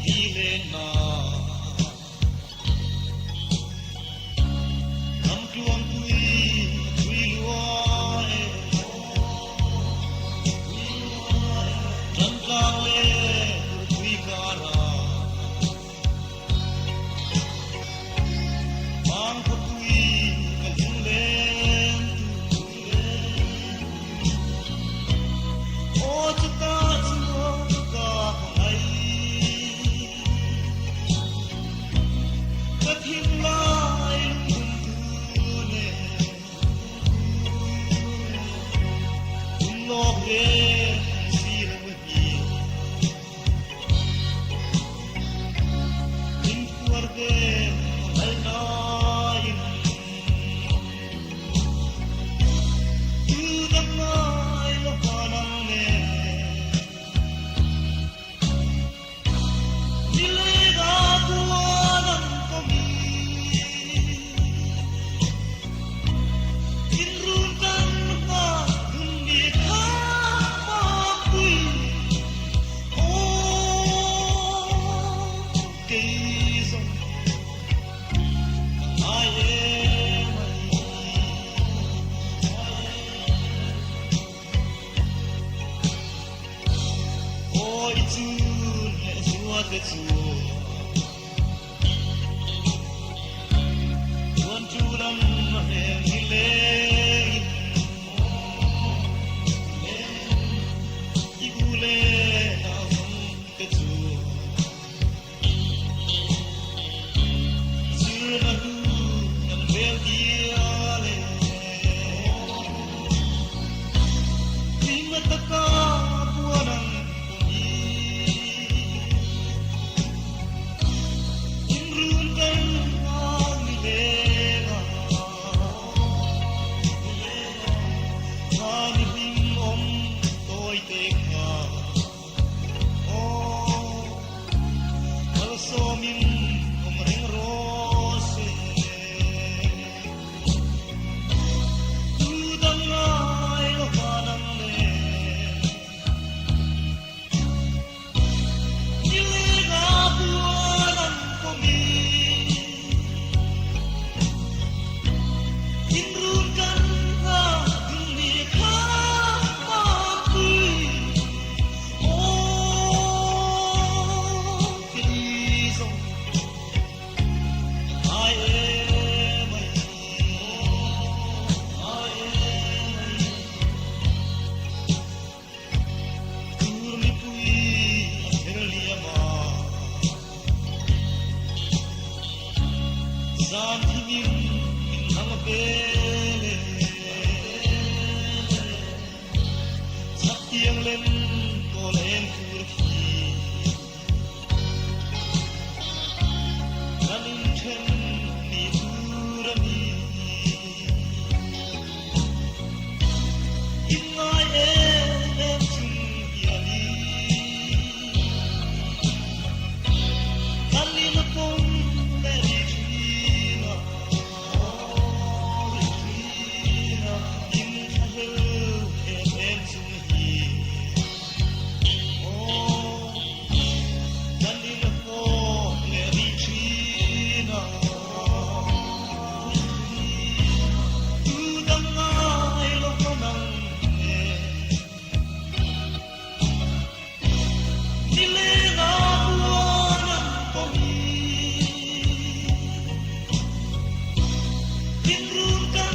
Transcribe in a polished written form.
Di len na. Ram tluang tui a thui lua e. Ram tlang le tui kara. Mang khawpui ka lunglen tu. Aw chuta chu ka ngai. Ka thinlai lungdum tu ne. Tum lawk le si lo hi. Min phuar ve ngal nain. Tu dang ngai lo pa nang ne. Nilega buan an komi. In run kan hma dun ni kha ma pui. Aw kei zawng ka ngai em a ni. Aw i chun leh zua te chu Tuan chu lam reng ni leng I u le nau zong te chu Zir na hlu kan vel dia le Hlim taka buan ang kumi In run kan ang ni lenga Thani hlim om toi te kha Aw malsawmin awm reng rawh se. Tu dang ngai lo van ang le. Nilenga buan ang komi. In run kan hna dun ni kha mapui. Aw kei zawng ngai em ai. Ngai em ai. Tur mipui a ther liam a. Zan thingin min hang vel e. Chak tiang lem kawl eng tur khi. Kan in then ni tur a ni. In ngai em em chung hian i. Kan in pawm leh rih thin a. Rih thin a. In thlahlel em em chung hi. Aw, kan in fawp leh rih thin a. Tu dang ngai lo ka nang e. Nilenga buan an pawm hi. In run kan.